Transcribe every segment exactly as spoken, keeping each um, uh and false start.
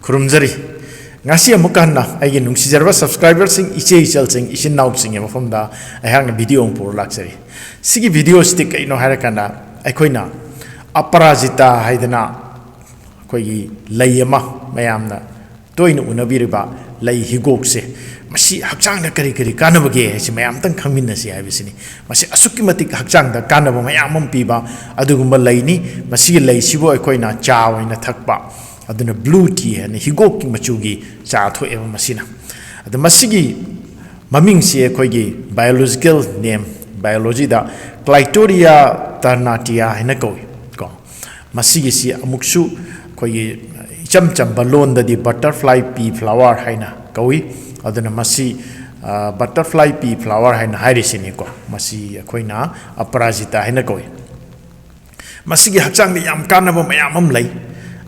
ꯈꯨꯔꯨꯝꯖꯔꯤ꯫ ꯉꯁꯤ ꯑꯃꯨꯛꯀ ꯍꯟꯅ ꯑꯩꯒꯤ ꯅꯨꯡꯁꯤꯖꯔꯕ subscriberꯁꯤꯡ, ꯏꯆꯦ ꯏꯆꯜꯁꯤꯡ, ꯏꯆꯤꯟ ꯏꯅꯥꯎꯁꯤꯡꯒꯤ ꯃꯐꯝꯗ ꯑꯩꯍꯥꯛꯅ video ꯑꯃ ꯄꯨꯔ ꯂꯥꯛꯆꯔꯤ꯫ ꯁꯤꯒꯤ videoꯁꯤꯗꯤ ꯀꯩꯅꯣ ꯍꯥꯏꯔꯀꯥꯟꯗ, ꯑꯩꯈꯣꯏꯅ ꯑꯄꯔꯥꯖꯤꯇꯥ ꯍꯥꯏꯗꯅ ꯑꯩꯈꯣꯏꯒꯤ ꯂꯩ ꯑꯃ, ꯃꯌꯥꯝꯅ ꯇꯣꯏꯅ ꯎꯅꯕꯤꯔꯤꯕ ꯂꯩ ꯍꯤꯒꯣꯛꯁꯦ, ꯃꯁꯤ ꯍꯛꯆꯥꯡꯗ ꯀꯔꯤ ꯀꯔꯤ ꯀꯥꯟꯅꯕꯒꯦ ꯍꯥꯏꯁꯤ ꯃꯌꯥꯝꯇꯪ ꯈꯪꯃꯤꯟꯅꯁꯤ ꯍꯥꯏꯕꯁꯤꯅꯤ꯫ ꯃꯁꯤ ꯑꯁꯨꯛꯀꯤ ꯃꯇꯤꯛ ꯍꯛꯆꯥꯡꯗ ꯀꯥꯟꯅꯕ ꯃꯌꯥꯝ ꯑꯃ ꯄꯤꯕ ꯑꯗꯨꯒꯨꯝꯕ ꯂꯩꯅꯤ꯫ ꯃꯁꯤꯒꯤ ꯂꯩꯁꯤꯕꯨ ꯑꯩꯈꯣꯏꯅ ꯆꯥ ꯑꯣꯏꯅ ꯊꯛꯄ, ꯑꯗꯨꯅ blue tea ꯍꯥꯏꯅ ꯍꯤꯒꯣꯛꯀꯤ ꯃꯆꯨꯒꯤ ꯆꯥ ꯊꯣꯛꯑꯦꯕ ꯃꯁꯤꯅ꯫ ꯑꯗꯣ ꯃꯁꯤꯒꯤ ꯃꯃꯤꯡꯁꯤ ꯑꯩꯈꯣꯏꯒꯤ biological name, biologyꯗ Clitoria tarnatia ꯍꯥꯏꯅ ꯀꯧꯏ ꯀꯣ꯫ ꯃꯁꯤꯒꯤꯁꯤ ꯑꯃꯨꯛꯁꯨ ꯑꯩꯈꯣꯏꯒꯤ ꯏꯆꯝ ꯆꯝꯕ ꯂꯣꯟꯗꯗꯤ butterfly pea flower ꯍꯥꯏꯅ ꯀꯧꯏ꯫ ꯑꯗꯨꯅ ꯃꯁꯤ, ꯑ, butterfly pea flower ꯍꯥꯏꯅ ꯍꯥꯏꯔꯤꯁꯤꯅꯤꯀꯣ꯫ ꯃꯁꯤ ꯑꯩꯈꯣꯏꯅ ꯑꯄꯔꯥꯖꯤꯇꯥ ꯍꯥꯏꯅ ꯀꯧꯏ꯫ ꯃꯁꯤꯒꯤ ꯍꯛꯆꯥꯡꯗ ꯌꯥꯝ ꯀꯥꯟꯅꯕ ꯃꯌꯥꯝ ꯑꯃ ꯂꯩ꯫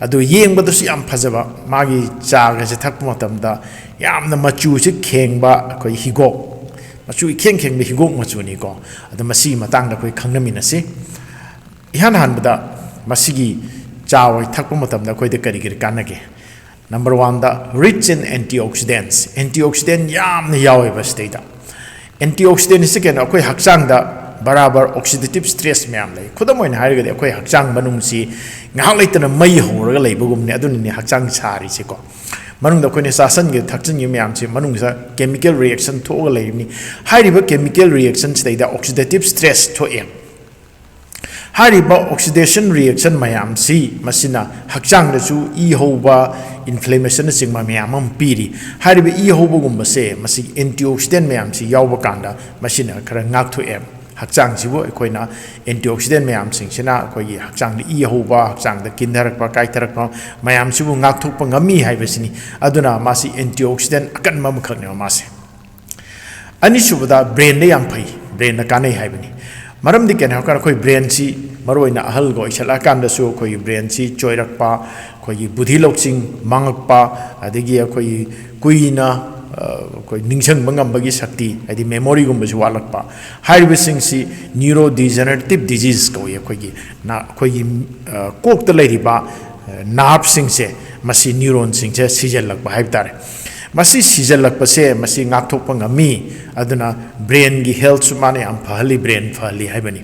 ꯑꯗꯨ ꯌꯦꯡꯕꯗꯁꯨ ꯌꯥꯝ ꯐꯖꯕ, ꯃꯥꯒꯤ ꯆꯥꯒꯁꯦ ꯊꯛꯄ ꯃꯇꯝꯗ ꯌꯥꯝꯅ ꯃꯆꯨꯁꯦ ꯈꯦꯡꯕ, ꯑꯩꯈꯣꯏ ꯍꯤꯒꯣꯛ, ꯃꯆꯨ ꯏꯈꯦꯡ ꯈꯦꯡꯕ ꯍꯤꯒꯣꯛ ꯃꯆꯨꯅꯤꯀꯣ꯫ ꯑꯗꯣ ꯃꯁꯤꯒꯤ ꯃꯇꯥꯡꯗ ꯑꯩꯈꯣꯏ ꯈꯪꯅꯃꯤꯟꯅꯁꯤ꯫ ꯏꯍꯥꯟ ꯍꯥꯟꯕꯗ ꯃꯁꯤꯒꯤ ꯆꯥ ꯑꯣꯏ ꯊꯛꯄ ꯃꯇꯝꯗ ꯑꯩꯈꯣꯏꯗ ꯀꯔꯤ ꯀꯔꯤ ꯀꯥꯟꯅꯒꯦ? Number oneꯗ, rich in antioxidants, antioxidant ꯌꯥꯝꯅ ꯌꯥꯎꯋꯦꯕ ꯁꯤꯗꯩꯗ꯫ Antioxidantꯁꯤ ꯀꯩꯅꯣ? ꯑꯩꯈꯣꯏ ꯍꯛꯆꯥꯡꯗ ꯕꯔꯥꯕꯔ oxidative stress ꯃꯌꯥꯝ ꯂꯩ꯫ ꯈꯨꯗꯝ ꯑꯣꯏꯅ ꯍꯥꯏꯔꯒꯗꯤ, ꯑꯩꯈꯣꯏ ꯍꯛꯆꯥꯡ ꯃꯅꯨꯡꯁꯤ ꯉꯥꯏꯍꯥꯛ ꯂꯩꯇꯅ ꯃꯩ ꯍꯧꯔꯒ ꯂꯩꯕꯒꯨꯝꯕꯅꯤ꯫ ꯑꯗꯨꯅꯅꯦ ꯍꯛꯆꯥꯡ ꯁꯥꯔꯤꯁꯦꯀꯣ꯫ ꯃꯅꯨꯡꯗ ꯑꯩꯈꯣꯏꯅ ꯆꯥꯁꯤꯟꯒꯦ ꯊꯛꯆꯤꯟꯒꯦ ꯃꯌꯥꯝꯁꯦ ꯃꯅꯨꯡꯗ chemical reaction ꯊꯣꯛꯑꯒ ꯂꯩꯔꯤꯕꯅꯤ꯫ ꯍꯥꯏꯔꯤꯕ chemical reactionꯁꯤꯗꯩꯗ oxidative stress ꯊꯣꯛꯑꯦ꯫ ꯍꯥꯏꯔꯤꯕ oxidation reaction ꯃꯌꯥꯝꯁꯤ, ꯃꯁꯤꯅ ꯍꯛꯆꯥꯡꯗꯁꯨ ꯏ ꯍꯧꯕ, inflammationꯅꯆꯤꯡꯕ ꯃꯌꯥꯝ ꯑꯃ ꯄꯤꯔꯤ꯫ ꯍꯥꯏꯔꯤꯕ ꯏ ꯍꯧꯕꯒꯨꯝꯕꯁꯦ, ꯃꯁꯤ antioxidant ꯃꯌꯥꯝꯁꯤ ꯌꯥꯎꯕ ꯀꯥꯟꯗ ꯃꯁꯤꯅ ꯈꯔ ꯉꯥꯛꯊꯣꯛꯑꯦ꯫ ꯍꯛꯆꯥꯡꯁꯤꯕꯨ ꯑꯩꯈꯣꯏꯅ antioxidant ꯃꯌꯥꯝꯁꯤꯡꯁꯤꯅ ꯑꯩꯈꯣꯏꯒꯤ ꯍꯛꯆꯥꯡꯗ ꯏ ꯍꯧꯕ, ꯍꯛꯆꯥꯡꯗ ꯀꯤꯟꯊꯔꯛꯄ, ꯀꯥꯏꯊꯔꯛꯄ ꯃꯌꯥꯝꯁꯤꯕꯨ ꯉꯥꯛꯊꯣꯛꯄ ꯉꯝꯃꯤ ꯍꯥꯏꯕꯁꯤꯅꯤ꯫ ꯑꯗꯨꯅ ꯃꯥꯁꯤ antioxidant ꯑꯀꯟꯕ ꯑꯃꯈꯛꯅꯦꯕ ꯃꯥꯁꯦ꯫ ꯑꯅꯤꯁꯨꯕꯗ, brainꯗ ꯌꯥꯝ ꯐꯩ, brainꯗ ꯀꯥꯟꯅꯩ ꯍꯥꯏꯕꯅꯤ꯫ ꯃꯔꯝꯗꯤ ꯀꯩꯅꯣ ꯍꯥꯏꯕꯀꯥꯟꯗ, ꯑꯩꯈꯣꯏ brainꯁꯤ ꯃꯔꯨꯑꯣꯏꯅ ꯑꯍꯜꯒ ꯑꯣꯏꯁꯜꯂꯛꯑꯀꯥꯟꯗꯁꯨ ꯑꯩꯈꯣꯏꯒꯤ brainꯁꯤ ꯆꯣꯏꯔꯛꯄ, ꯑꯩꯈꯣꯏꯒꯤ ꯕꯨꯙꯤ ꯂꯧꯁꯤꯡ ꯃꯥꯡꯉꯛꯄ, ꯑꯗꯒꯤ ꯑꯩꯈꯣꯏꯒꯤ ꯀꯨꯏꯅ, ꯑ, ꯑꯩꯈꯣꯏ ꯅꯤꯡꯁꯤꯡꯕ ꯉꯝꯕꯒꯤ ꯁꯛꯇꯤ, ꯍꯥꯏꯗꯤ memoryꯒꯨꯝꯕꯁꯨ ꯋꯥꯠꯂꯛꯄ, ꯍꯥꯏꯔꯤꯕꯁꯤꯡꯁꯤ neurodegenerative disease ꯀꯧꯏ꯫ ꯑꯩꯈꯣꯏꯒꯤ ꯅ-, ꯑꯩꯈꯣꯏꯒꯤ, ꯑ, ꯀꯣꯛꯇ ꯂꯩꯔꯤꯕ ꯅꯥꯔꯚꯁꯤꯡꯁꯦ, ꯃꯁꯤ ꯅ꯭ꯌꯨꯔꯣꯟꯁꯤꯡꯁꯦ ꯁꯤꯖꯤꯜꯂꯛꯄ ꯍꯥꯏꯕ ꯇꯥꯔꯦ꯫ ꯃꯁꯤ ꯁꯤꯖꯤꯜꯂꯛꯄꯁꯦ ꯃꯁꯤ ꯉꯥꯛꯊꯣꯛꯄ ꯉꯝꯃꯤ꯫ ꯑꯗꯨꯅ ꯕ꯭ꯔꯦꯟꯒꯤ ꯍꯦꯜꯠꯁꯨ ꯃꯥꯅ ꯌꯥꯝ ꯐꯍꯜꯂꯤ, ꯕ꯭ꯔꯦꯟ ꯐꯍꯜꯂꯤ ꯍꯥꯏꯕꯅꯤ꯫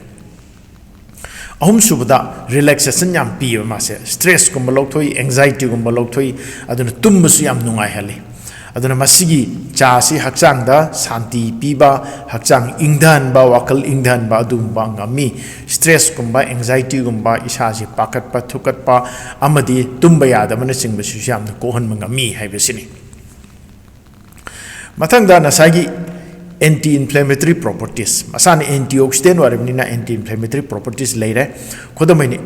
ꯑꯍꯨꯝꯁꯨꯕꯗ, ꯔꯤꯂꯦꯛꯁꯦꯁꯟ ꯌꯥꯝ ꯄꯤꯌꯦꯕ ꯃꯥꯁꯦ꯫ ꯁ꯭ꯇ꯭ꯔꯦꯁꯀꯨꯝꯕ ꯂꯧꯊꯣꯛꯏ, ꯑꯦꯡꯖꯥꯏꯇꯤꯒꯨꯝꯕ ꯂꯧꯊꯣꯛꯏ, ꯑꯗꯨꯅ ꯇꯨꯝꯕꯁꯨ ꯌꯥꯝ ꯅꯨꯡꯉꯥꯏꯍꯜꯂꯤ꯫ ꯑꯗꯨꯅ ꯃꯁꯤꯒꯤ ꯆꯥꯁꯤ ꯍꯛꯆꯥꯡꯗ ꯁꯥꯟꯇꯤ ꯄꯤꯕ, ꯍꯛꯆꯥꯡ ꯏꯪꯊꯍꯟꯕ, ꯋꯥꯈꯜ ꯏꯪꯊꯍꯟꯕ ꯑꯗꯨꯒꯨꯝꯕ ꯉꯝꯃꯤ꯫ ꯁ꯭ꯇ꯭ꯔꯦꯁꯀꯨꯝꯕ, ꯑꯦꯡꯖꯥꯏꯇꯤꯒꯨꯝꯕ, ꯏꯁꯥꯁꯤ ꯄꯥꯈꯠꯄ, ꯊꯨꯀꯠꯄ ꯑꯃꯗꯤ ꯇꯨꯝꯕ ꯌꯥꯗꯕꯅꯆꯤꯡꯕꯁꯤꯁꯨ ꯌꯥꯝꯅ ꯀꯣꯛꯍꯟꯕ ꯉꯝꯃꯤ ꯍꯥꯏꯕꯁꯤꯅꯤ꯫ ꯃꯊꯪꯗ ꯉꯁꯥꯏꯒꯤ ꯑꯦꯟꯇꯤ ꯏꯟꯐ꯭ꯂꯦꯃꯦꯇꯔꯤ ꯄ꯭ꯔꯣꯄꯔꯇꯤꯁ, ꯃꯁꯥꯅ ꯑꯦꯟꯇꯤ ꯑꯣꯛꯁꯤꯗꯦꯟ ꯑꯣꯏꯔꯕꯅꯤꯅ ꯑꯦꯟꯇꯤ ꯏꯟꯐ꯭ꯂꯦꯃꯦꯇꯔꯤ ꯄ꯭ꯔꯣꯄꯔꯇꯤꯁ ꯂꯩꯔꯦ꯫ ꯈꯨꯗꯝ ꯑꯣꯏꯅ,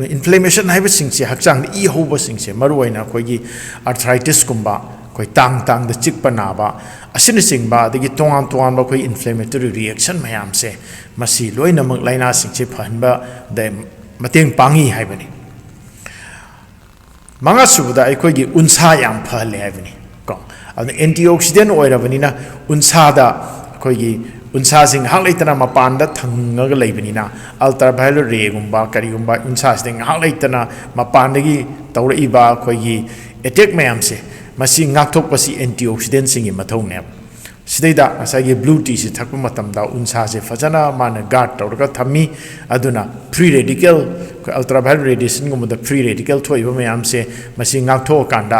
ꯏꯟꯐ꯭ꯂꯦꯃꯦꯁꯟ ꯍꯥꯏꯕꯁꯤꯡꯁꯦ, ꯍꯛꯆꯥꯡꯗ ꯏ ꯍꯧꯕꯁꯤꯡꯁꯦ, ꯃꯔꯨꯑꯣꯏꯅ ꯑꯩꯈꯣꯏꯒꯤ ꯑꯥꯔꯊ꯭ꯔꯥꯏꯇꯤꯁꯀꯨꯝꯕ, ꯑꯩꯈꯣꯏ ꯇꯥꯡ ꯇꯥꯡꯗ ꯆꯤꯛꯄ ꯅꯥꯕ ꯑꯁꯤꯅꯆꯤꯡꯕ, ꯑꯗꯒꯤ ꯇꯣꯉꯥꯟ ꯇꯣꯉꯥꯟꯕ ꯑꯩꯈꯣꯏ ꯏꯟꯐ꯭ꯂꯦꯃꯦꯇꯔꯤ ꯔꯤꯑꯦꯛꯁꯟ ꯃꯌꯥꯝꯁꯦ, ꯃꯁꯤ ꯂꯣꯏꯅꯃꯛ ꯂꯥꯏꯅꯥꯁꯤꯡꯁꯦ ꯐꯍꯟꯕꯗ ꯃꯇꯦꯡ ꯄꯥꯡꯉꯤ ꯍꯥꯏꯕꯅꯤ꯫ ꯃꯉꯥꯁꯨꯕꯗ ꯑꯩꯈꯣꯏꯒꯤ ꯎꯟꯁꯥ ꯌꯥꯝ ꯐꯍꯜꯂꯦ ꯍꯥꯏꯕꯅꯤ ꯀꯣ꯫ ꯑꯗꯨꯅ ꯑꯦꯟꯇꯤ ꯑꯣꯛꯁꯤꯗꯦꯟ ꯑꯣꯏꯔꯕꯅꯤꯅ ꯎꯟꯁꯥꯗ, ꯑꯩꯈꯣꯏꯒꯤ ꯎꯟꯁꯥꯁꯤ ꯉꯥꯏꯍꯥꯛ ꯂꯩꯇꯅ ꯃꯄꯥꯟꯗ ꯊꯪꯉꯒ ꯂꯩꯕꯅꯤꯅ, ꯑꯜꯇ꯭ꯔꯥ ꯚꯥꯏꯌꯣꯂꯦꯠ ꯔꯦꯒꯨꯝꯕ ꯀꯔꯤꯒꯨꯝꯕ ꯎꯟꯁꯥꯁꯤꯗ ꯉꯥꯏꯍꯥꯛ ꯂꯩꯇꯅ ꯃꯄꯥꯟꯗꯒꯤ ꯇꯧꯔꯛꯏꯕ ꯑꯩꯈꯣꯏꯒꯤ ꯑꯦꯇꯦꯛ ꯃꯌꯥꯝꯁꯦ, ꯃꯁꯤ ꯉꯥꯛꯊꯣꯛꯄꯁꯤ ꯑꯦꯟꯇꯤ ꯑꯣꯛꯁꯤꯗꯦꯟꯁꯤꯡꯒꯤ ꯃꯊꯧꯅꯦꯕ꯫ ꯁꯤꯗꯩꯗ ꯉꯁꯥꯏꯒꯤ ꯕ꯭ꯂꯨ ꯇꯤꯁꯤ ꯊꯛꯄ ꯃꯇꯝꯗ ꯎꯟꯁꯥꯁꯦ ꯐꯖꯅ ꯃꯥꯅ ꯒꯥꯔꯗ ꯇꯧꯔꯒ ꯊꯝꯃꯤ꯫ ꯑꯗꯨꯅ ꯐ꯭ꯔꯤ ꯔꯦꯗꯤꯀꯦꯜ, ꯑꯩꯈꯣꯏ ꯑꯜꯇ꯭ꯔꯥ ꯚꯥꯏꯌꯣꯂꯦꯠ ꯔꯦꯗꯤꯌꯦꯁꯟꯒꯨꯝꯕꯗ ꯐ꯭ꯔꯤ ꯔꯦꯗꯤꯀꯦꯜ ꯊꯣꯛꯏꯕ ꯃꯌꯥꯝꯁꯦ, ꯃꯁꯤ ꯉꯥꯛꯊꯣꯛꯑꯀꯥꯟꯗ,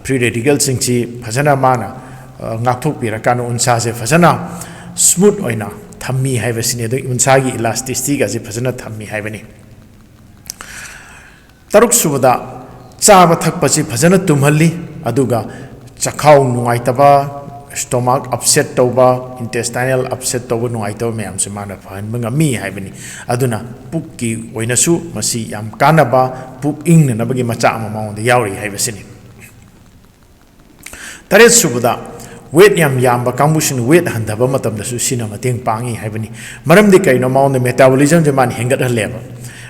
ꯐ꯭ꯔꯤ ꯔꯦꯗꯤꯀꯦꯜꯁꯤꯡꯁꯤ ꯐꯖꯅ ꯃꯥꯅ, ꯑ, ꯉꯥꯛꯊꯣꯛꯄꯤꯔꯀꯥꯟꯗ ꯎꯟꯁꯥꯁꯦ ꯐꯖꯅ ꯁ꯭ꯃꯨꯠ ꯑꯣꯏꯅ ꯊꯝꯃꯤ ꯍꯥꯏꯕꯁꯤꯅꯤ꯫ ꯑꯗꯒꯤ ꯎꯟꯁꯥꯒꯤ ꯏꯂꯥꯁꯇꯤꯁꯤꯇꯤꯒꯁꯦ ꯐꯖꯅ ꯊꯝꯃꯤ ꯍꯥꯏꯕꯅꯤ꯫ ꯇꯔꯨꯛꯁꯨꯕꯗ, ꯆꯥꯕ ꯊꯛꯄꯁꯤ ꯐꯖꯅ ꯇꯨꯝꯍꯜꯂꯤ, ꯑꯗꯨꯒ ꯆꯈꯥꯎ ꯅꯨꯡꯉꯥꯏꯇꯕ, ꯁ꯭ꯇꯣꯃꯥꯛ ꯑꯞꯁꯦꯠ ꯇꯧꯕ, ꯏꯟꯇꯦꯁꯇꯥꯏꯅꯦꯜ ꯑꯞꯁꯦꯠ ꯇꯧꯕ, ꯅꯨꯡꯉꯥꯏꯇꯕ ꯃꯌꯥꯝꯁꯦ ꯃꯥꯅ ꯐꯍꯟꯕ ꯉꯝꯃꯤ ꯍꯥꯏꯕꯅꯤ꯫ ꯑꯗꯨꯅ ꯄꯨꯛꯀꯤ ꯑꯣꯏꯅꯁꯨ ꯃꯁꯤ ꯌꯥꯝ ꯀꯥꯟꯅꯕ, ꯄꯨꯛ ꯏꯪꯅꯅꯕꯒꯤ ꯃꯆꯥꯛ ꯑꯃ ꯃꯉꯣꯟꯗ ꯌꯥꯎꯔꯤ ꯍꯥꯏꯕꯁꯤꯅꯤ꯫ ꯇꯔꯦꯠꯁꯨꯕꯗ, ꯋꯦꯠ ꯌꯥꯝ ꯌꯥꯝꯕ ꯀꯥꯡꯕꯨꯁꯤꯡꯅ ꯋꯦꯠ ꯍꯟꯊꯕ ꯃꯇꯝꯗꯁꯨ ꯁꯤꯅ ꯃꯇꯦꯡ ꯄꯥꯡꯉꯤ ꯍꯥꯏꯕꯅꯤ꯫ ꯃꯔꯝꯗꯤ ꯀꯩꯅꯣ? ꯃꯉꯣꯟꯗ ꯃꯦꯇꯥꯕꯣꯂꯤꯖꯝꯁꯦ ꯃꯥꯅ ꯍꯦꯟꯒꯠꯍꯜꯂꯦꯕ꯫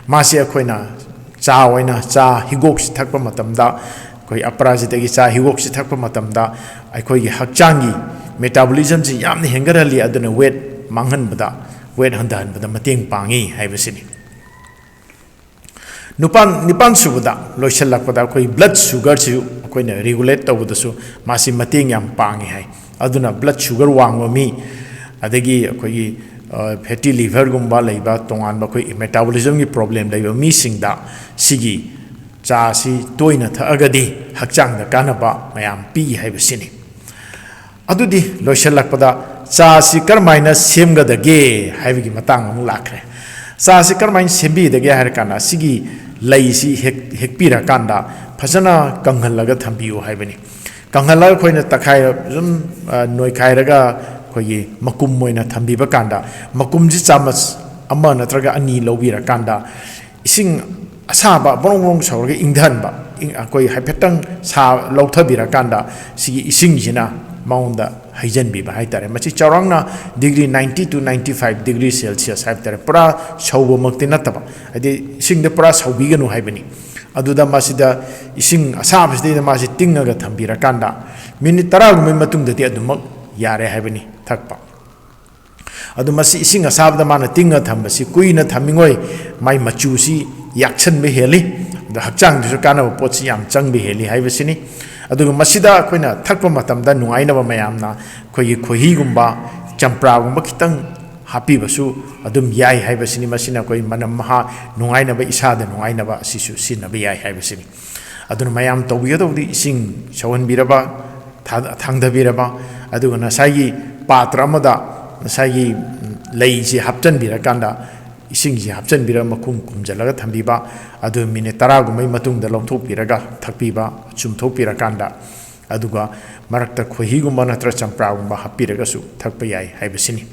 ꯃꯥꯁꯤ ꯑꯩꯈꯣꯏꯅ ꯆꯥ ꯑꯣꯏꯅ, ꯆꯥ ꯍꯤꯒꯣꯛꯁꯤ ꯊꯛꯄ ꯃꯇꯝꯗ, ꯑꯩꯈꯣꯏ ꯑꯄꯔꯥꯖꯤꯇꯥꯒꯤ ꯆꯥ ꯍꯤꯒꯣꯛꯁꯤ ꯊꯛꯄ ꯃꯇꯝꯗ, ꯑꯩꯈꯣꯏꯒꯤ ꯍꯛꯆꯥꯡꯒꯤ ꯃꯦꯇꯥꯕꯣꯂꯤꯖꯝꯁꯤ ꯌꯥꯝꯅ ꯍꯦꯟꯒꯠꯍꯜꯂꯤ꯫ ꯑꯗꯨꯅ ꯋꯦꯠ ꯃꯥꯡꯍꯟꯕꯗ, ꯋꯦꯠ ꯍꯟꯊꯍꯟꯕꯗ ꯃꯇꯦꯡ ꯄꯥꯡꯉꯤ ꯍꯥꯏꯕꯁꯤꯅꯤ꯫ ꯅꯤꯄꯥꯟ ꯅꯤꯄꯥꯟ ꯁꯨꯕꯗ, ꯂꯣꯏꯁꯤꯜꯂꯛꯄꯗ, ꯑꯩꯈꯣꯏ blood sugarꯁꯤꯁꯨ ꯑꯩꯈꯣꯏꯅ regulate ꯇꯧꯕꯗꯁꯨ ꯃꯥꯁꯤ ꯃꯇꯦꯡ ꯌꯥꯝ ꯄꯥꯡꯉꯤ ꯍꯥꯏ꯫ ꯑꯗꯨꯅ blood sugar ꯋꯥꯡꯕ ꯃꯤ, ꯑꯗꯒꯤ ꯑꯩꯈꯣꯏꯒꯤ fatty liverꯒꯨꯝꯕ ꯂꯩꯕ, ꯇꯣꯉꯥꯟꯕ ꯑꯩꯈꯣꯏ metabolismꯒꯤ problem ꯂꯩꯕ ꯃꯤꯁꯤꯡꯗ ꯁꯤꯒꯤ ꯆꯥꯁꯤ ꯇꯣꯏꯅ ꯊꯛꯑꯒꯗꯤ ꯍꯛꯆꯥꯡꯗ ꯀꯥꯟꯅꯕ ꯃꯌꯥꯝ ꯄꯤ ꯍꯥꯏꯕꯁꯤꯅꯤ꯫ ꯑꯗꯨꯗꯤ ꯂꯣꯏꯁꯤꯜꯂꯛꯄꯗ, ꯆꯥꯁꯤ ꯀꯔꯝꯍꯥꯏꯅ ꯁꯦꯝꯒꯗꯒꯦ ꯍꯥꯏꯕꯒꯤ ꯃꯇꯥꯡ ꯑꯃꯨꯛ ꯂꯥꯛꯈ꯭ꯔꯦ꯫ ꯆꯥꯁꯤ ꯀꯔꯝꯍꯥꯏꯅ ꯁꯦꯝꯕꯤꯒꯗꯒꯦ ꯍꯥꯏꯔ ꯀꯥꯟꯗ, ꯁꯤꯒꯤ ꯂꯩꯁꯤ ꯍꯦꯛ ꯍꯦꯛꯄꯤꯔꯀꯥꯟꯗ ꯐꯖꯅ ꯀꯪꯍꯜꯂꯒ ꯊꯝꯕꯤꯌꯨ ꯍꯥꯏꯕꯅꯤ꯫ ꯀꯪꯍꯜꯂꯒ ꯑꯩꯈꯣꯏꯅ ꯇꯛꯈꯥꯏꯔ-, ꯁꯨꯝ, ꯑ, ꯅꯣꯏꯈꯥꯏꯔꯒ ꯑꯩꯈꯣꯏꯒꯤ ꯃꯀꯨꯝ ꯑꯣꯏꯅ ꯊꯝꯕꯤꯕ ꯀꯥꯟꯗ, ꯃꯀꯨꯝꯁꯤ ꯆꯥꯃꯁ ꯑꯃ ꯅꯠꯇ꯭ꯔꯒ ꯑꯅꯤ ꯂꯧꯕꯤꯔꯀꯥꯟꯗ, ꯏꯁꯤꯡ ꯑꯁꯥꯕ ꯕ꯭ꯔꯣꯡ ꯕ꯭ꯔꯣꯡ ꯁꯧꯔꯒ ꯏꯪꯊꯍꯟꯕ, ꯏꯪ-, ꯑꯩꯈꯣꯏ ꯍꯥꯏꯐꯦꯠꯇꯪ ꯁꯥ ꯂꯧꯊꯕꯤꯔꯀꯥꯟꯗ, ꯁꯤꯒꯤ ꯏꯁꯤꯡꯁꯤꯅ ꯃꯉꯣꯟꯗ ꯍꯩꯖꯤꯟꯕꯤꯕ ꯍꯥꯏꯇꯥꯔꯦ꯫ ꯃꯁꯤ ꯆꯥꯎꯔꯥꯛꯅ degree ninety to ninety five degree Celsius ꯍꯥꯏꯕ ꯇꯥꯔꯦ, ꯄꯨꯔꯥ ꯁꯧꯕꯃꯛꯇꯤ ꯅꯠꯇꯕ, ꯍꯥꯏꯗꯤ ꯏꯁꯤꯡꯗ ꯄꯨꯔꯥ ꯁꯧꯕꯤꯒꯅꯨ ꯍꯥꯏꯕꯅꯤ꯫ ꯑꯗꯨꯗ ꯃꯁꯤꯗ ꯏꯁꯤꯡ ꯑꯁꯥꯕꯁꯤꯗꯩꯗ ꯃꯥꯁꯤ ꯇꯤꯡꯉꯒ ꯊꯝꯕꯤꯔꯀꯥꯟꯗ, ꯃꯤꯅꯤꯠ ꯇꯔꯥꯒꯨꯝꯕꯒꯤ ꯃꯇꯨꯡꯗꯗꯤ ꯑꯗꯨꯃꯛ ꯌꯥꯔꯦ ꯍꯥꯏꯕꯅꯤ ꯊꯛꯄ꯫ ꯑꯗꯨ ꯃꯁꯤ ꯏꯁꯤꯡ ꯑꯁꯥꯕꯗ ꯃꯥꯅ ꯇꯤꯡꯉ ꯊꯝꯕꯁꯤ ꯀꯨꯏꯅ ꯊꯝꯃꯤꯉꯣꯏ ꯃꯥꯏ ꯃꯆꯨꯁꯤ ꯌꯥꯛꯁꯟꯕ ꯍꯦꯜꯂꯤ, ꯑꯗ ꯍꯛꯆꯥꯡꯗꯁꯨ ꯀꯥꯟꯅꯕ ꯄꯣꯠꯁꯤ ꯌꯥꯝ ꯆꯪꯕ ꯍꯦꯜꯂꯤ ꯍꯥꯏꯕꯁꯤꯅꯤ꯫ ꯑꯗꯨꯒ ꯃꯁꯤꯗ ꯑꯩꯈꯣꯏꯅ ꯊꯛꯄ ꯃꯇꯝꯗ ꯅꯨꯡꯉꯥꯏꯅꯕ ꯃꯌꯥꯝꯅ ꯑꯩꯈꯣꯏꯒꯤ ꯈꯣꯏꯍꯤꯒꯨꯝꯕ, ꯆꯝꯄ꯭ꯔꯥꯒꯨꯝꯕ ꯈꯤꯇꯪ ꯍꯥꯞꯄꯤꯕꯁꯨ ꯑꯗꯨꯝ ꯌꯥꯏ ꯍꯥꯏꯕꯁꯤꯅꯤ꯫ ꯃꯁꯤꯅ ꯑꯩꯈꯣꯏ ꯃꯅꯝ ꯃꯍꯥ ꯅꯨꯡꯉꯥꯏꯅꯕ, ꯏꯁꯥꯗ ꯅꯨꯡꯉꯥꯏꯅꯕ ꯑꯁꯤꯁꯨ ꯁꯤꯖꯤꯟꯅꯕ ꯌꯥꯏ ꯍꯥꯏꯕꯁꯤꯅꯤ꯫ ꯑꯗꯨꯅ ꯃꯌꯥꯝ ꯇꯧꯕꯤꯒꯗꯧꯕꯗꯤ ꯏꯁꯤꯡ ꯁꯧꯍꯟꯕꯤꯔꯕ, ꯊꯥ-, ꯊꯥꯡꯊꯕꯤꯔꯕ, ꯑꯗꯨꯒ ꯉꯁꯥꯏꯒꯤ ꯄꯥꯇ꯭ꯔ ꯑꯃꯗ ꯉꯁꯥꯏꯒꯤ ꯂꯩꯁꯤ ꯍꯥꯞꯆꯤꯟꯕꯤꯔꯀꯥꯟꯗ, ꯏꯁꯤꯡꯁꯤ ꯍꯥꯞꯆꯤꯟꯕꯤꯔꯒ ꯃꯈꯨꯝ ꯈꯨꯝꯖꯤꯜꯂꯒ ꯊꯝꯕꯤꯕ, ꯑꯗꯨ ꯃꯤꯅꯤꯠ ꯇꯔꯥꯒꯨꯝꯕꯩ ꯃꯇꯨꯡꯗ ꯂꯧꯊꯣꯛꯄꯤꯔꯒ ꯊꯛꯄꯤꯕ, ꯆꯨꯝꯊꯣꯛꯄꯤꯔꯀꯥꯟꯗ, ꯑꯗꯨꯒ ꯃꯔꯛꯇ ꯈꯣꯏꯍꯤꯒꯨꯝꯕ ꯅꯠꯇ꯭ꯔꯒ ꯆꯝꯄ꯭ꯔꯥꯒꯨꯝꯕ ꯍꯥꯞꯄꯤꯔꯒꯁꯨ ꯊꯛꯄ ꯌꯥꯏ ꯍꯥꯏꯕꯁꯤꯅꯤ꯫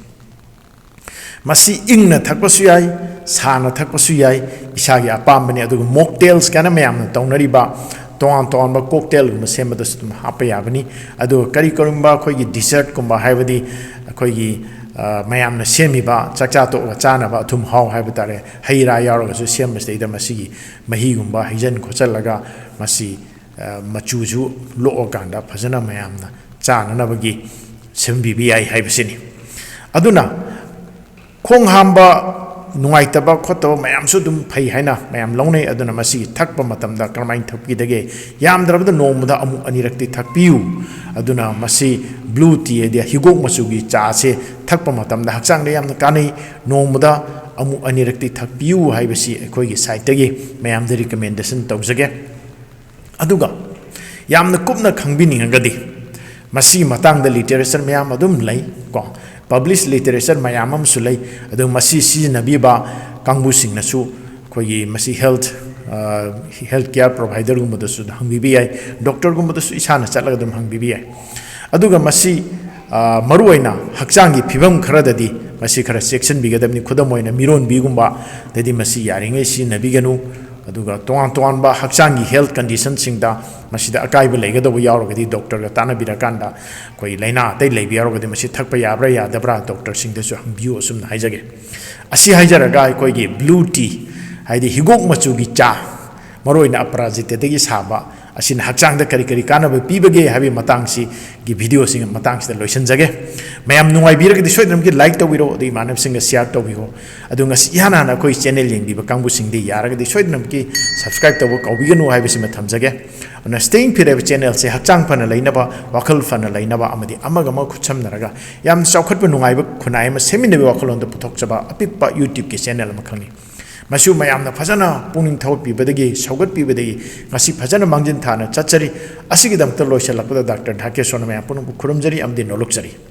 ꯃꯁꯤ ꯏꯪꯅ ꯊꯛꯄꯁꯨ ꯌꯥꯏ, ꯁꯥꯅ ꯊꯛꯄꯁꯨ ꯌꯥꯏ, ꯏꯁꯥꯒꯤ ꯑꯄꯥꯝꯕꯅꯤ꯫ ꯑꯗꯨꯒ mocktails ꯀꯥꯏꯅ ꯃꯌꯥꯝꯅ ꯇꯧꯅꯔꯤꯕ ꯇꯣꯉꯥꯟ ꯇꯣꯉꯥꯟꯕ cocktailꯒꯨꯝꯕ ꯁꯦꯝꯕꯗꯁꯨ ꯑꯗꯨꯝ ꯍꯥꯞꯄ ꯌꯥꯕꯅꯤ꯫ ꯑꯗꯨꯒ ꯀꯔꯤꯒꯨꯝꯕ ꯑꯩꯈꯣꯏꯒꯤ dessertꯀꯨꯝꯕ, ꯍꯥꯏꯕꯗꯤ ꯑꯩꯈꯣꯏꯒꯤ, ꯑ, ꯃꯌꯥꯝꯅ ꯁꯦꯝꯃꯤꯕ ꯆꯥꯛꯆꯥ ꯇꯣꯛꯑꯒ ꯆꯥꯅꯕ ꯑꯊꯨꯝ ꯍꯥꯎ ꯍꯥꯏꯕ ꯇꯥꯔꯦ, ꯍꯩ ꯔꯥ ꯌꯥꯎꯔꯒꯁꯨ ꯁꯦꯝꯕꯁꯤꯗꯩꯗ ꯃꯁꯤꯒꯤ ꯃꯍꯤꯒꯨꯝꯕ ꯍꯩꯖꯤꯟ ꯈꯣꯠꯆꯜꯂꯒ ꯃꯁꯤ, ꯑ, ꯃꯆꯨꯁꯨ ꯂꯣꯛꯑꯀꯥꯟꯗ ꯐꯖꯅ ꯃꯌꯥꯝꯅ ꯆꯥꯅꯅꯕꯒꯤ ꯁꯦꯝꯕꯤꯕ ꯌꯥꯏ ꯍꯥꯏꯕꯁꯤꯅꯤ꯫ ꯑꯗꯨꯅ ꯈꯣꯡ ꯍꯥꯝꯕ ꯅꯨꯡꯉꯥꯏꯇꯕ ꯈꯣꯠꯇꯕ ꯃꯌꯥꯝꯁꯨ ꯑꯗꯨꯝ ꯐꯩ ꯍꯥꯏꯅ ꯃꯌꯥꯝ ꯂꯧꯅꯩ꯫ ꯑꯗꯨꯅ ꯃꯁꯤ ꯊꯛꯄ ꯃꯇꯝꯗ ꯀꯔꯝꯍꯥꯏꯅ ꯊꯛꯄꯤꯗꯒꯦ? ꯌꯥꯝꯗ꯭ꯔꯕꯗ ꯅꯣꯡꯃꯗ ꯑꯃꯨꯛ ꯑꯅꯤꯔꯛꯇꯤ ꯊꯛꯄꯤꯌꯨ꯫ ꯑꯗꯨꯅ ꯃꯁꯤ blue tea ꯍꯥꯏꯗꯤ ꯍꯤꯒꯣꯛ ꯃꯆꯨꯒꯤ ꯆꯥꯁꯦ ꯊꯛꯄ ꯃꯇꯝꯗ ꯍꯛꯆꯥꯡꯗ ꯌꯥꯝꯅ ꯀꯥꯟꯅꯩ꯫ ꯅꯣꯡꯃꯗ ꯑꯃꯨꯛ ꯑꯅꯤꯔꯛꯇꯤ ꯊꯛꯄꯤꯌꯨ ꯍꯥꯏꯕꯁꯤ ꯑꯩꯈꯣꯏꯒꯤ side ꯇꯒꯤ ꯃꯌꯥꯝꯗ recommendation ꯇꯧꯖꯒꯦ꯫ ꯑꯗꯨꯒ ꯌꯥꯝꯅ ꯀꯨꯞꯅ ꯈꯪꯕꯤꯅꯤꯡꯉꯒꯗꯤ ꯃꯁꯤꯒꯤ ꯃꯇꯥꯡꯗ literature ꯃꯌꯥꯝ ꯑꯗꯨꯝ ꯂꯩ ꯀꯣ, publish literature ꯃꯌꯥꯝ ꯑꯃꯁꯨ ꯂꯩ꯫ ꯑꯗꯨ ꯃꯁꯤ ꯁꯤꯖꯤꯟꯅꯕꯤꯕ ꯀꯥꯡꯕꯨꯁꯤꯡꯅꯁꯨ ꯑꯩꯈꯣꯏꯒꯤ ꯃꯁꯤ health, health care provider ꯒꯨꯝꯕꯗꯁꯨ ꯍꯪꯕꯤꯕ ꯌꯥꯏ, doctor ꯒꯨꯝꯕꯗꯁꯨ ꯏꯁꯥꯅ ꯆꯠꯂꯒ ꯑꯗꯨꯝ ꯍꯪꯕꯤꯕ ꯌꯥꯏ꯫ ꯑꯗꯨꯒ ꯃꯁꯤ, ꯑ, ꯃꯔꯨꯑꯣꯏꯅ ꯍꯛꯆꯥꯡꯒꯤ ꯐꯤꯕꯝ ꯈꯔꯗꯗꯤ ꯃꯁꯤ ꯈꯔ ꯆꯦꯛꯁꯤꯟꯕꯤꯒꯗꯕꯅꯤ꯫ ꯈꯨꯗꯝ ꯑꯣꯏꯅ ꯃꯤꯔꯣꯟꯕꯤꯒꯨꯝꯕ, ꯑꯗꯩꯗꯤ ꯃꯁꯤ ꯌꯥꯔꯤꯉꯩ ꯁꯤꯖꯤꯟꯅꯕꯤꯒꯅꯨ꯫ ꯑꯗꯨꯒ ꯇꯣꯉꯥꯟ ꯇꯣꯉꯥꯟꯕ ꯍꯛꯆꯥꯡꯒꯤ health condition ꯁꯤꯡꯗ ꯃꯁꯤꯗ ꯑꯀꯥꯏꯕ ꯂꯩꯒꯗꯧꯕ ꯌꯥꯎꯔꯒꯗꯤ doctor ꯒ ꯇꯥꯟꯅꯕꯤꯔꯀꯥꯟꯗ, ꯑꯩꯈꯣꯏ ꯂꯥꯏꯅꯥ ꯑꯇꯩ ꯂꯩꯕ ꯌꯥꯎꯔꯒꯗꯤ ꯃꯁꯤ ꯊꯛꯄ ꯌꯥꯕ꯭ꯔꯥ ꯌꯥꯗꯕ꯭ꯔꯥ doctor ꯁꯤꯡꯗꯁꯨ ꯍꯪꯕꯤꯌꯨ, ꯑꯁꯨꯝꯅ ꯍꯥꯏꯖꯒꯦ꯫ ꯑꯁꯤ ꯍꯥꯏꯖꯔꯒ ꯑꯩꯈꯣꯏꯒꯤ blue tea ꯍꯥꯏꯗꯤ ꯍꯤꯒꯣꯛ ꯃꯆꯨꯒꯤ ꯆꯥ, ꯃꯔꯨꯑꯣꯏꯅ ꯑꯄꯔꯥꯖꯤꯇꯥꯗꯒꯤ ꯁꯥꯕ, ꯑꯁꯤꯅ ꯍꯛꯆꯥꯡꯗ ꯀꯔꯤ ꯀꯔꯤ ꯀꯥꯟꯅꯕ ꯄꯤꯕꯒꯦ ꯍꯥꯏꯕꯒꯤ ꯃꯇꯥꯡꯁꯤꯒꯤ video ꯁꯤ ꯃꯇꯥꯡꯁꯤꯗ ꯂꯣꯏꯁꯤꯟꯖꯒꯦ꯫ ꯃꯌꯥꯝ ꯅꯨꯡꯉꯥꯏꯕꯤꯔꯒꯗꯤ ꯁꯣꯏꯗꯅꯃꯛꯀꯤ like ꯇꯧꯕꯤꯔꯣ, ꯑꯗꯩ ꯏꯃꯥꯟꯅꯕꯁꯤꯡꯒ share ꯇꯧꯕꯤꯔꯣ꯫ ꯑꯗꯨ ꯉꯁꯤ ꯏꯍꯥꯟ ꯍꯥꯟꯅ ꯑꯩꯈꯣꯏ channel ꯌꯦꯡꯕꯤꯕ ꯀꯥꯡꯕꯨꯁꯤꯡꯗꯤ ꯌꯥꯔꯒꯗꯤ ꯁꯣꯏꯗꯅꯃꯛꯀꯤ subscribe ꯇꯧꯕ ꯀꯥꯎꯕꯤꯒꯅꯨ ꯍꯥꯏꯕꯁꯤꯃ ꯊꯝꯖꯒꯦ꯫ ꯑꯗꯨꯅ Staying Fit ꯍꯥꯏꯕ channel ꯁꯦ ꯍꯛꯆꯥꯡ ꯐꯅ ꯂꯩꯅꯕ, ꯋꯥꯈꯜ ꯐꯅ ꯂꯩꯅꯕ ꯑꯃꯗꯤ ꯑꯃꯒ ꯑꯃꯒ ꯈꯨꯠꯁꯝꯅꯔꯒ ꯌꯥꯝ ꯆꯥꯎꯈꯠꯄ ꯅꯨꯡꯉꯥꯏꯕ ꯈꯨꯟꯅꯥꯏ ꯑꯃ ꯁꯦꯝꯃꯤꯟꯅꯕꯒꯤ ꯋꯥꯈꯜꯂꯣꯟꯗ ꯄꯨꯊꯣꯛꯆꯕ ꯑꯄꯤꯛꯄ YouTube ꯀꯤ channel ꯑꯃꯈꯛꯅꯤ꯫ ꯃꯁꯤꯕꯨ ꯃꯌꯥꯝꯅ ꯐꯖꯅ ꯄꯨꯛꯅꯤꯡ ꯊꯧꯒꯠꯄꯤꯕꯗꯒꯤ, ꯁꯧꯒꯠꯄꯤꯕꯗꯒꯤ ꯉꯁꯤ ꯐꯖꯅ ꯃꯥꯡꯖꯤꯟ ꯊꯥꯅ ꯆꯠꯆꯔꯤ꯫ ꯑꯁꯤꯒꯤꯗꯃꯛꯇ ꯂꯣꯏꯁꯤꯜꯂꯛꯄꯗ doctor ꯙꯥꯀꯦꯁꯣꯔꯅ ꯃꯌꯥꯝ ꯄꯨꯝꯅꯃꯛꯄꯨ ꯈꯨꯔꯨꯝꯖꯔꯤ ꯑꯃꯗꯤ ꯅꯣꯂꯨꯛꯆꯔꯤ꯫